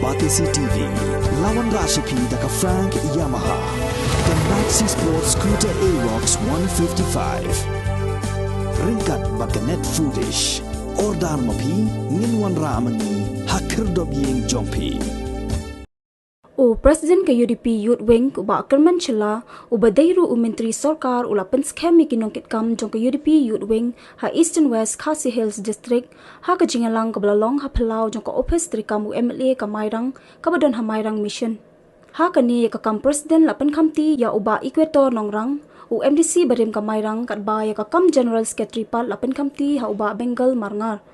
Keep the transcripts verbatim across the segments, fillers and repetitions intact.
Batesi T V, la wanrah sha phi da ka Frank Yamaha, ka Maxi Sport Scooter Aerox one fifty-five. Ryngkat bad ka Net Foodish. Order ma phi, ngin wanrah ma ngi ha khyrdop ïing jong phi. U President ka U D P Youth Wing, u Bah Kyrmen Shylla, uba dei ruh u Myntri Sorkar, u la pynskhem ïa ki nongkitkam jong ka U D P Youth Wing ha Eastern West Khasi Hills District ha ka jingïalang kaba la long ha phyllaw jong ka ophis treikam u M L A ka Mairang, kaba don ha Mairang Mission. Ha kane ka kam President la pynkhamti ïa u Bah Equator Nongrang, u M D C barim ka Mairang, katba ïa ka kam General Secretary pat la pynkhamti ha u Bah Bengal Marngar.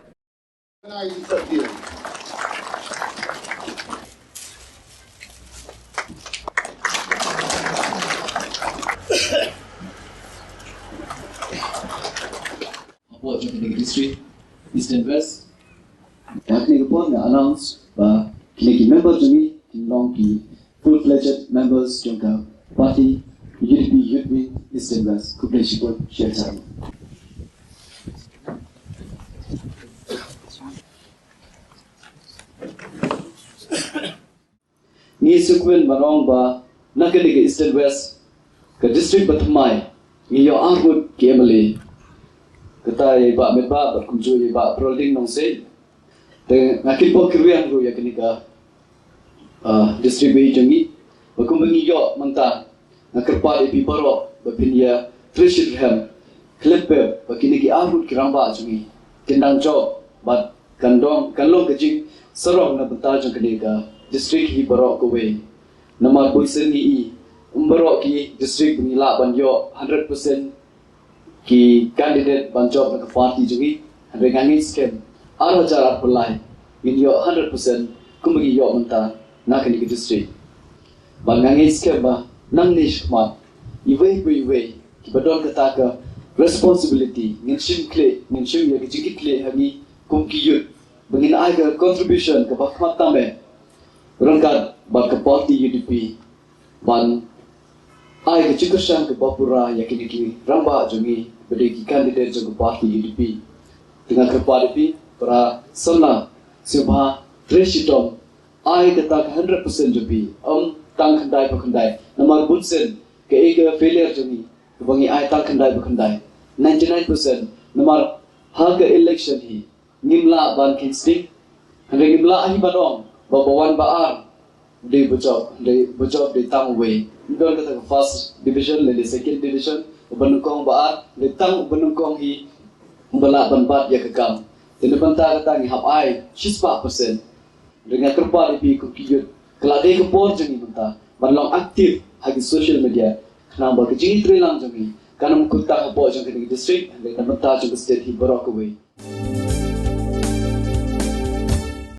Hapoh jong kane ka district, East and West. Kat kane ka por nga announce ba kine ki member jong ngi kin long ki full-fledged members jong ka party U D P Youth Wing East and West. Khublei shibun, share time. Ngi sngewkmen ban ong ba na kane ka Eastern West, ka district ba thymmai, ngi ïoh arngut ki M L A. Kata ïa i Bah Metbah bad kumjuh ïa i Bah Prolding Nongsiej. Te nga kyrpad kyrwiang ruh ïa kane ka, ah, district ba ïeit jong ngi. Ba kumba ngi ïoh mynta, nga kyrpad ïa phi baroh ba phin ïa trei shitrhem khlem pep ba kine ki arngut ki rangbah jong ngi kin dang jop bad kan dong, kan long ka jingsarong na bynta jong kane ka district hi baroh kawei. Namar bunsien ngi i, ym baroh ki district ba ngi lah ban ïoh hundred percent ki candidate ban jop na ka party jong ngi. Hynrei nga ngeit skhem ar hajar arphew lai ngin ïoh hundred percent kumba ngi ïoh mynta na kane ka district. Bad nga ngeit skhem ba nangne shakhmat, iwei pa iwei kiba don kata ka responsibility, ngin shim khlieh, ngin shim ïa ka jingkitkhlieh ha ngi kum ki youth, ba ngin ai ka contribution kaba khmat tam eh ryngkat bad ka party U D P ban ai ka jingkyrshan kaba pura ïa kine ki rangbah jong ngi ba dei ki candidate jong ka party U D P. Te nga kyrpad ïa phi para samla, sngewbha trei shitom, ai kata ka hundred percent jong phi, ym tang khyndai pa khyndai. Namar bunsien kaei ka failure jong ngi, kaba ngi ai tang khyndai pa khyndai, ninety-nine percent. Namar ha ka election hi ngim lah ban kheiñ sting. Hynrei ngim lah hi ban ong ba ba wan ba ar dei ba jop, dei ba jop, dei tang uwei. Don kata ka first division lane second division, uba nyngkong ba ar, dei tang uba nyngkong hi uba lah ban bat ïa ka kam. Te na bynta kata ngi hap ai shispah percent. Hynrei nga kyrpad ïa phi kum ki youth, ka la dei ka por jong ngi mynta ban long active ha ki social media, khnang ba ka jingïatreilang jong ngi kan ym kut tang hapoh jong kane ka district, hynrei na bynta jong ka state hi baroh kawei.